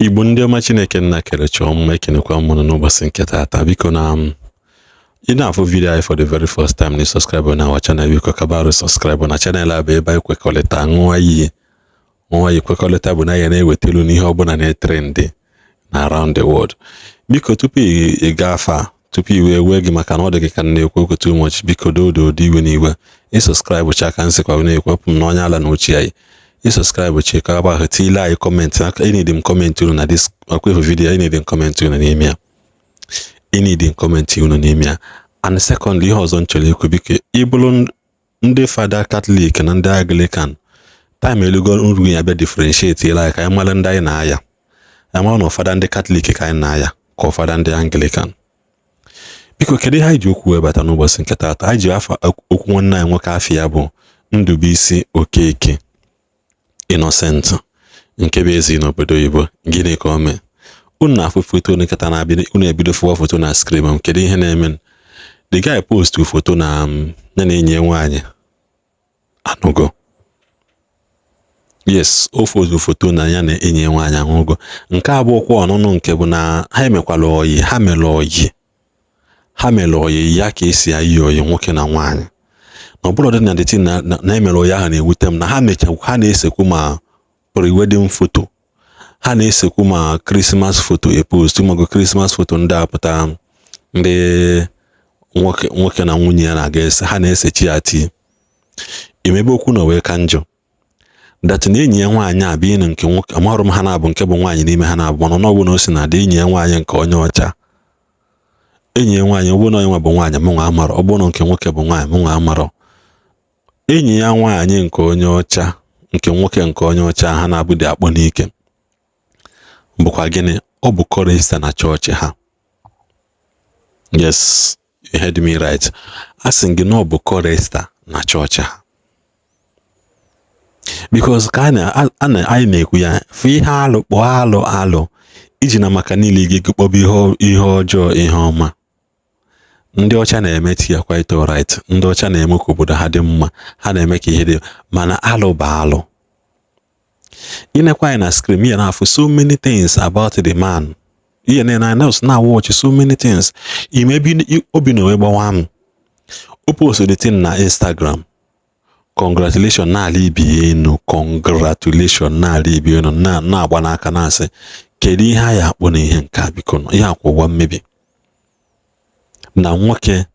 Igbo ndị ọma Chineke nna kere chọọ mma, ekenekwa m unu n'ụbọchị nke taata. Biko, na ị na-afụ video anyị for the very first time na subscribe na our channel, biko kabarụ subscribe na channel a, bụ ebe anyị kwekọrịta ṅụọ iyi kwekọrịta bụ na ya na-ewetelu n'ihe ọbụla na-etrend na around the world. Biko, tupu ị gaa afa, tupu i wee wee gị, maka na ọ dị gị ka m na-ekwu okwu too much, biko doodo iwe n'iwe. Ị subscribe cha ka nsịkwa na-ekwepụ m n'onye ala na ochie anyị. Ị subscribe chi ka agba ahụ tiile anyị comment. Ịnidi m comment unu na this akwefu video. Ịnidi m comment unu n'ime ya, ịnidi m comment unu n'ime ya. And secondly, ihe ọzọ m chọrọ ikwu, biko, ịbụrụ ndị fada Catholic na ndị Anglican, time elugo nru ya bịa differentiate ile anyị ka anyị mara ndị anyị na-aya. Anyị mara na ụfọdụ ndị Catholic ka anyị na-aya ka ụfọdụ ndị Anglican. Biko, kedu ihe anyị ji okwu wee bata n'ụbọchị nke taata? Anyị ji afa okwu nwanne anyị nwoke, afọ ya bụ Ndubuisi Okeke Innocent, nke bụ ezi n'obodo oyibo. Gịnị ka o mee? Unu na-afụ foto nkịta na-abịa, unu ebido fụwa foto na screen m. Kedu ihe na-eme? The guy post foto na ya na enyi ya nwaanyị anụgo. Yes, o foto foto na ya na enyi ya nwaanyị anụgo. Nke abụọkwa ọnụnụ nke bụ na ha emekwala oyi, ha mere oyi, ha mere oyi ya ka esi ayi oyi nwoke na nwaanyị. Na ọbụrụ dị na the thing na emere oyi ahụ na-ewute m na ha mecha ha na-esekwu ma pre-wedding photo, ha na-esekwu ma Christmas photo, epost mago Christmas photo. Ndị apụta ndị nwoke nwoke na nwunye ya na-aga ese, ha na-esechi ya tii emebe okwu na wee ka njọ that na enyi ya nwaanyị a bụ ịnụ nke nwoke. Amarụ m ha na-abụ nke bụ nwaanyị n'ime ha na-abụ, mana ọ bụ na o si na dị enyi ya nwaanyị nke onye ọcha, enyi ya nwaanyị, ọ bụrụ na onye nwa bụ nwaanyị, mụ nwa amarọ. Ọ bụrụ na nke nwoke bụ nwaanyị, mụ nwa amarọ. Enyi ya nwaanyị nke onye ọcha, nke nwoke nke onye ọcha, ha na-abụ dị akpọ n'ike bụkwa gịnị? Ọ bụ chorister na chọọchị ha. Yes, you heard me right. A sị gị na ọ bụ chorister na chọọchị ha, because ka anyị na-ekwu ya, fụ ihe alụ, kpọọ alụ alụ iji na maka niile gị kpọba ihe ọjọọ ihe ọma. Ndị ọcha na-eme ya quite alright. Ndị ọcha na-eme ka obodo ha dị mma, ha na-eme ka ihe dị, mana alụ bụ alụ. Inekwa anyị na screen ya na-afụ so many things about the man. Ihe na na watch so many things ime ebe obi na wee gbawa m. O post the thing na Instagram, congratulation n'ala ibi ya enu, congratulation n'ala ibi enu, na-agba n'aka, na-asị kedu ihe a ya akpọ na ihe nke a. Biko, ihe akwụ ụgwọ mmebi na nwoke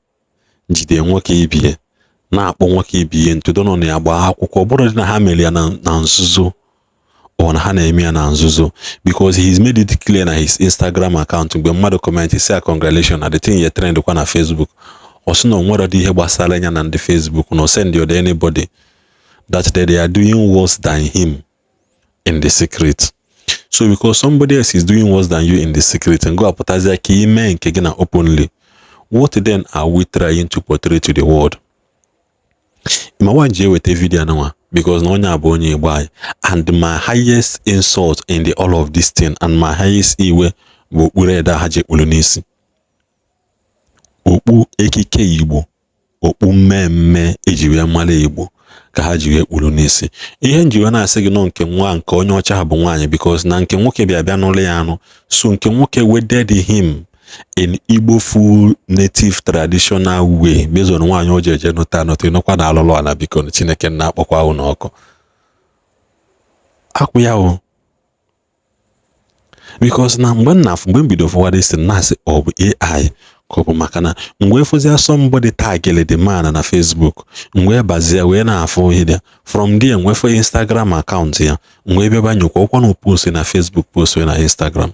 jide nwoke ibie, na-akpọ nwoke ibie ntụdo nọ na ya gbaa akwụkwọ. Ọ bụrụ na ha mere ya na nzuzo, ọ na ha na-eme ya na nzuzo, because he's made it clear na his Instagram account. Mgbe mmadụ comment si ya congratulation na the thing ya trend kwa na Facebook, ọ sị na o nwere ihe gbasara ya na ndị Facebook, na o send you anybody, that they are doing worse than him in the secret. So because somebody else is doing worse than you in the secret, and go apụtazie ka ime nke gị na openly, what then are we trying to portray to the world? Ma nwa ji eweta video anụnwa because na onye a bụ onye Igbo anyị. And my highest insult in the all of this thing and my highest iwe bụ okpuru ede ha ji ekpuru n'isi, okpu ekike Igbo, okpu mmemme eji wee mara Igbo ka ha ji wee kpuru n'isi. Ihe nji wee na-asị gị nọ nke nwa nke onye ọcha ha bụ nwaanyị, because na nke nwoke bịa bịa n'ụlọ ya anụ. So nke nwoke wedded him in Igbo full native traditional way, based on nwaanyị o ji eje nụta anụta ịnụkwa na alụlụ ala. Biko, Chineke na-akpọkwa unu ọkụ akwụ ya o, because na mgbe m na-afụ, mgbe m bido fụwa this thing, na-asị ọ bụ AI ka ọ bụ, maka na mgbe fụzia somebody tagịrị the man na Facebook, mgbe bazie wee na-afụ ihe dị from there, nwee Instagram account ya, mgbe bịaba nyokwa ọkwa na post na Facebook, post na Instagram,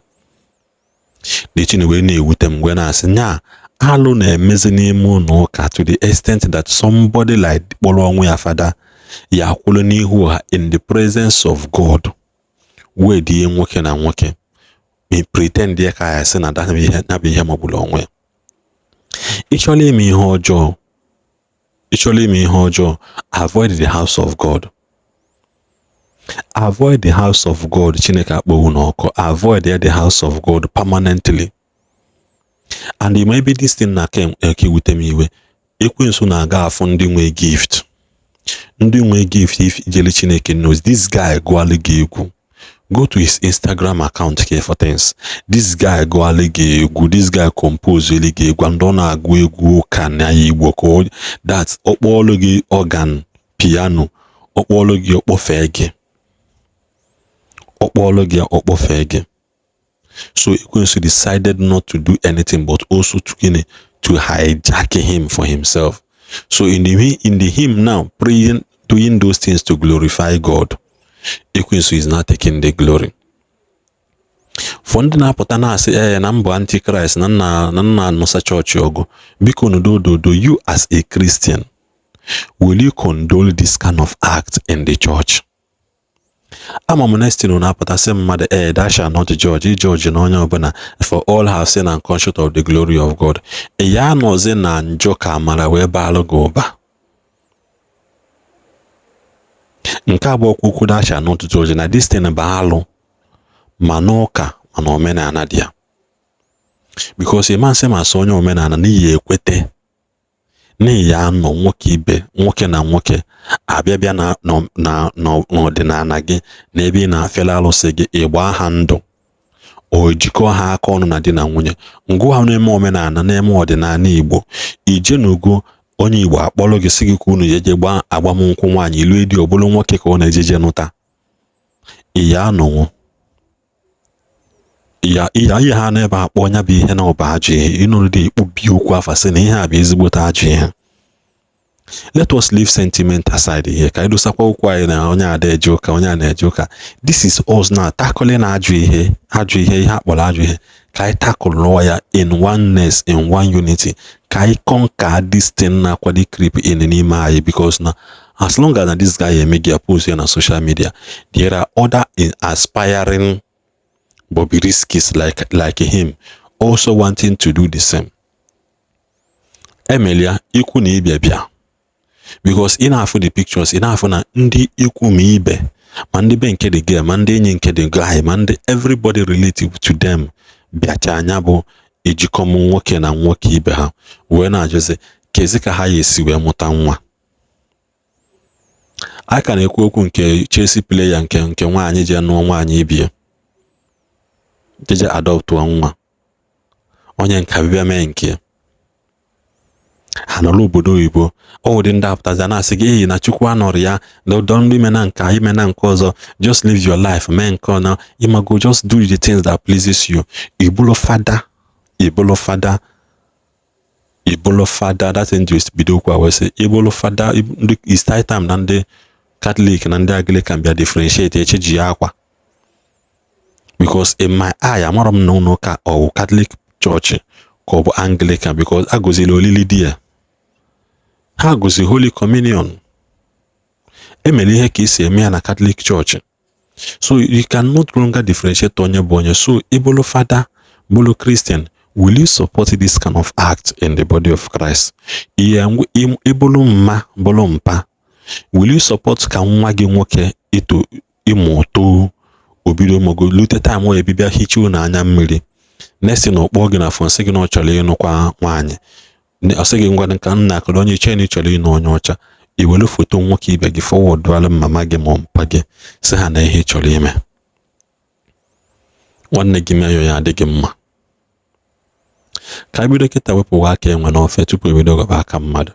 the thing wee na-ewute m, wee na-asị nya alụ na-emezi n'ime ụlọ ụka to the extent that somebody like kpọrọ onwe ya fada ya akwụrụ n'ihu ha in the presence of God wee die nwoke na nwoke, pretend ya ka ya sị na bụ ihe magburu onwe ya. Ị chọrọ ime ihe ọjọọ, ị chọrọ ime ihe ọjọọ, avoid the house of God, avoid the house of God. Chineke akpọghị n'ọkụ. Avoid the house of God permanently. And ime ebe this thing na-aka ewute m iwe, ekwensu na-aga afụ ndị nwe gift, ndị nwe gift ijele Chineke knows this guy gụọlụ gị egwu. Go to his Instagram account ka for things. This guy gụọla gị egwu, this guy compose gị egwu, and ọ na-agụ egwu ụka na Igbo ka that ọkpọọlụ gị organ, piano, ọkpọọlụ gị ọkpọfee gị, ọkpọọlụ gị ọkpọfee gị. So Ekwensu decided not to do anything but also to gịnị? To hijack him for himself. So in the him now praying, doing those things to glorify God, Ekwensu is not taking the glory. For ndị na-apụta na-asị ee na mbụ antichrist na nna anụsa chọọchị ọgụ, biko nodododo, you as a Christian, will you condole this kind of act in the church? Ama m next thing na-apụta sị mmadụ ee, thou shall not judge, judge na onye ọbụla, for all have sinned and come short of the glory of God. Ya nọzi na njọ ka amara wee baalụ gị ụba. Nke abụọ, kwukwu thou shall not judge na this thing bụ alụ ma n'ụka ma na omenala dị ya, because ịma nsị ma sọ onye omenala n'ihi ekwete n'ihi ya nọ nwoke ibe nwoke na nwoke abịa bịa na n'ọdịnala gị na ebe ị na-afịala alụsị gị, ịgba ha ndụ o jikọọ ha aka ọnụ na di na nwunye ngụ ha na-eme omenala na-eme ọdịnala Igbo. Ije n'ugo onye Igbo akpọrọ gị sị gị ka unu jeje gbaa agbamnkwụ nwaanyị, ilu di ọbụrụ nwoke ka ọ na-ejeje nụta iya anọnwụ iya iya ihe ha n'ebe akpọ ya bụ ihe na ọba ajọ ihe ịnụrụ dị ikpubi okwu afa sị na ihe a bụ ezigbote ajọ ihe. Let us leave sentiment aside here, ka anyị dosakwa okwu anyị na onye ada eje ụka, onye a na-eje ụka. This is us now tackling ajọ ihe, ajọ ihe, ihe akpọrọ ajọ ihe, ka anyị tackle ya in oneness, in one unity, ka anyị conquer this thing na-akwado creep in n'ime anyị, because na as long as na this guy eme gị post ya na social media, there are other aspiring Bobrisky's like him also wanting to do the same. Emelia ikwu na ibe bịa, because ị na-afụ the pictures, ị na-afụ na ndị ikwu ma ibe ma ndị be nke the girl ma ndị enyi nke the guy ma ndị everybody relative to them bịacha anya bụ ejikọm nwoke na nwoke ibe ha wee na-ajụzi kezi ka ha ya esi wee mụta nwa. A ka na-ekwu okwu nke Chelsea player nke nwaanyị ji nụọ nwaanyị ibie jeje adoptụọ nwa onye nka bịa mee nke ha nọrọ obodo oyibo. Ọ ụdị ndị apụtazi na-asị gị eyi na Chukwu anọrọ ya na ndị ime na nke ime na nke ọzọ, just live your life, mee nke ọ na ịmago, just do the things that pleases you. Ibulu fada, ibulu fada, ibulu fada, that thing just bido okwu a wee sị ibulu fada. Ndị it's high time na ndị Catholic na ndị Anglican bịa differentiate echeji ya akwa, because in my eye amara m na ụlọ ụka ọ bụ Catholic Church ka ọ bụ Anglican, because agụziri olili di ya, ha gụzi Holy Communion, emere ihe ka esi eme ya na Catholic Church. So you cannot longer differentiate onye bụ onye. So ịbụlụ fada, bụlụ Christian, will you support this kind of act in the body of Christ? Ihe ịbụlụ mma, bụlụ mpa, will you support ka nwa gị nwoke ito ịmụ too obido mogo lute time o ebibịa hicha unu anya mmiri next na ọkpọ gị na phone sị gị na ọ chọrọ ịnụkwa nwaanyị, ọ sị gị ngwa ka nna akọrọ onye iche na ị chọrọ ịnụ onye ọcha, i were foto nwoke ibe gị forwardụalụ mama gị ma mpa gị sị ha na ihe ị chọrọ ime nwanne gị mee ya adịghị mma? Ka bido kịta wepụwa aka enwe n'ofe tupu ebido gọba aka mmadụ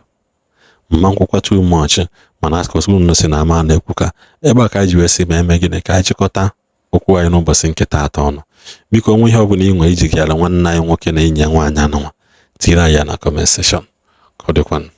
mma nkwụkwa too much. Mana akọsị unu si na ama na-ekwu ka ebe a ka anyị ji wee sị ma eme gịnị ka anyị chịkọta okwu anyị n'ụbọchị nke taata ọnụ. Biko, onwe ihe ọbụla ị nwere iji gara nwanne anyị nwoke na enyi ya nwaanyị anụnwa, tiri anyị ya na comment section. Ka ọ dịkwanụ.